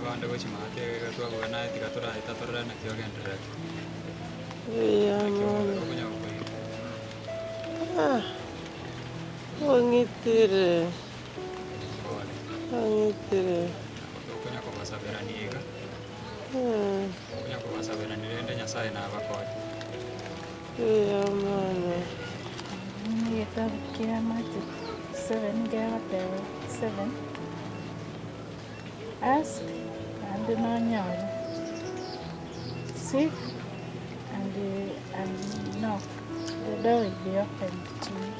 bande gochia maate iga iga twaboka naye tiga toraeta torore naki ogendererete. Mbuya Naki omobere mono. okonya gokoira. Ah, ong'itire, Pole. ong'itire. Nabo tokonya kobasaberania iga, Eh, tokonya kobasaberania rende Nyasaye nabakonye. Mbuya mono. Egetabu kia Matthew 7 nkegoteba 7, Ask naende nonyore, seek and and knock, the door will be opened to you.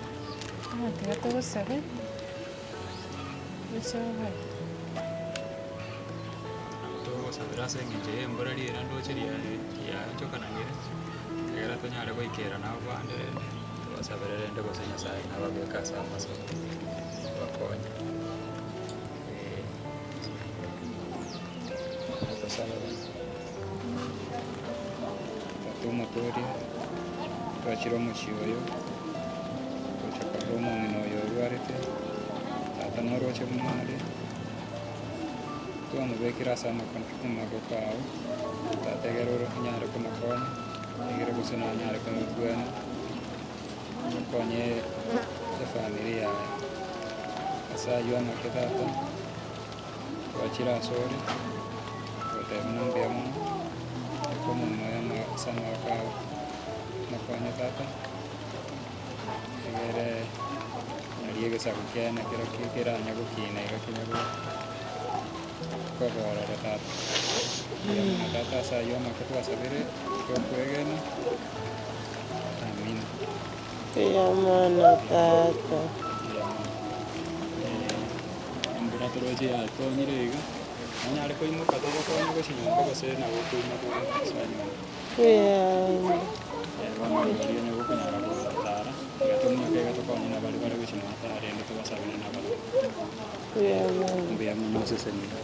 Bono tiga togosabe, gocha obe. Nabo togosabera ase eng'encho ya embura riria ndoche riachokananire, ekero tonyare goikerana abande rende, tobasabere rende gose Nyasaye nababeke ase amasabo, abakonye eh. Tosabe bono. Tata omotoria, twachire omochie oyo, gocha korora omong'ina oyo orwarete, tata noroche buna are. Twamobekire ase amaboko ao, tata egere ore onyare komokonya, egere gose nanyare komobwena, okonye efamiri yaye. Ase aywo amake tata, twachire asore, togoteba buna mbuya mono, beka omong'ina oyo ama ase amaboko ao, omokonye tata, egere. Nario egesaku kiaye nakerokio keranye gokina iga kenya koba ororo tata. Mbuya mono tata ase ayio amake twasabire tokwegena. Amina. Mbuya mono tata. Mbuya mono. Eh, embura toroche yatonyire iga, nonyare koimoka togokonye gochia nyomba gose nabo okoimoka gosoa nyomba. Mbuya. Eh, bono rirorio nigo okonyara gotara, iga tominyoke iga tokonye na baria bare gochia mwatara rende tobasabere nabarabwo. Mbuya mono. Mbuya mono osesenigwe.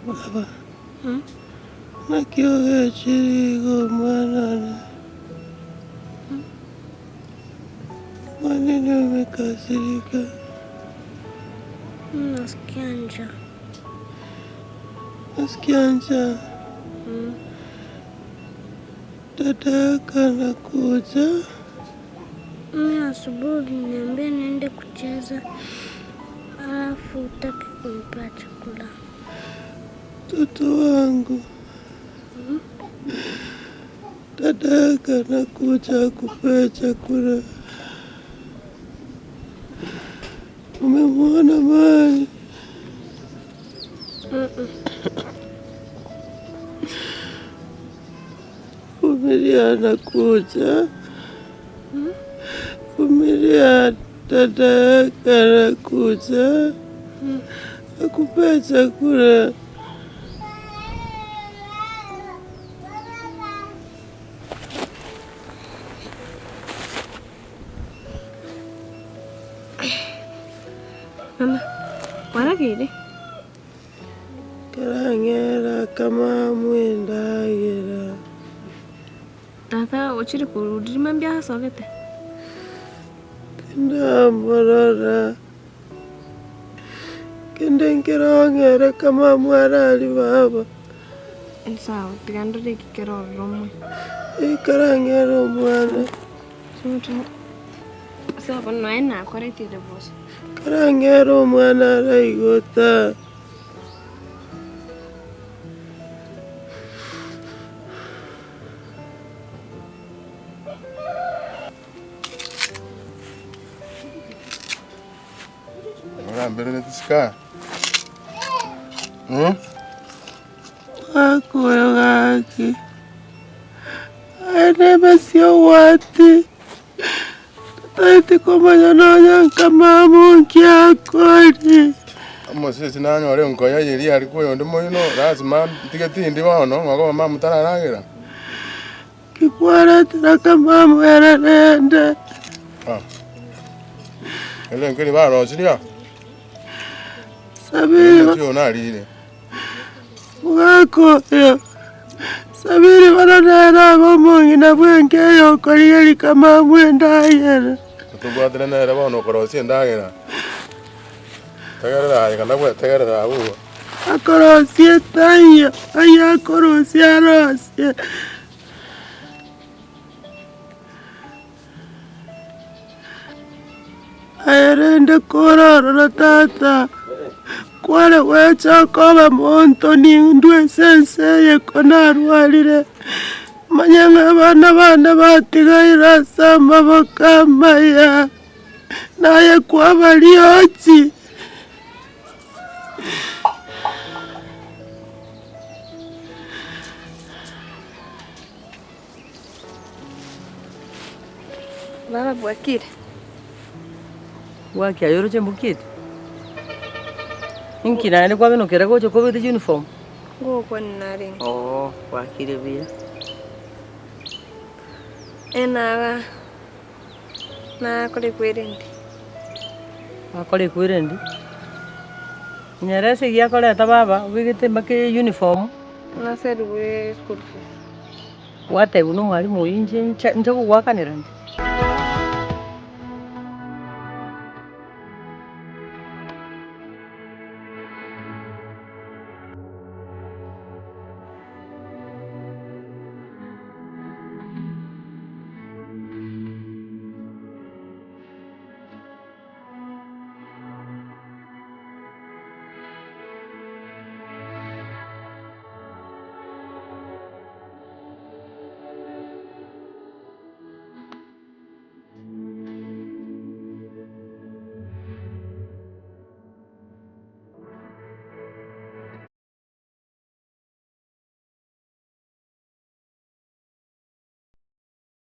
Baba, naki ogechire iga omwana one? Kwa nini umekasirika? Nasikia njaa. Nasikia njaa. Dada yako anakuja. Mimi asubuhi uliniambia niende kucheza, alafu hutaki kunipea chakula. Mtoto wangu, dada yako anakuja akupee chakula. Umemwona mahali? Vumilia, anakuja. Vumilia, dada yako anakuja akupee chakula. Mama, kwarageire? Karang'era kama endagera. Tata ochire korwa mambia asogete? Tindamorora. Kende nkerong'ere kama arari baba. Sawa, tiga ndore eki kere ororo omoyo. Ekarang'era omwana. Sawa bono naye nakoretire bosa. Karang'era omwana araigota. Oramberereti sika? Mm? Gwakoyo gaki, aye nemesio gwati, totaeti komanya nonya nkamama nki akori. Omosisi nanyore nkoya eria aria koyonde moino, lasima ntige tindi bono, ng'a okoba mama tararagera. Ki kwaretera kamama ere rende. Ah. Ere nkeri barosirie? Sabiri Naki oyo narire. Omogaka oyo, Sabiri bono nere abe omong'ina bw'enka eye okorigeria kamama endagera. Tobwatane nere bono okorosia endagera. Tegerera aye kanda gwetegerera abwo igo. Akorosia taiyo, ayio akorosia arosie. Aye rende kororora tata, kware gwecha okoba monto nindwe ase ense eye ko narwarire, manya ng'a abana bane batigaire ase amaboko amaya, naye kwabariochi. Baba bwakire? Bwakia aye oroche mbokiete? Inki naende kwabenokera gocha kobete uniform? Ngokwana narenge. Oo, bwakire buya. Enaga nakora ekwerendi. Nakora ekwerendi, nyeresa esegi akoreta baba obegete mpaka euniform. Naserigwe school fees. Gwatebiwa na omwalimu oyio inche nche nche gogoakanera inche.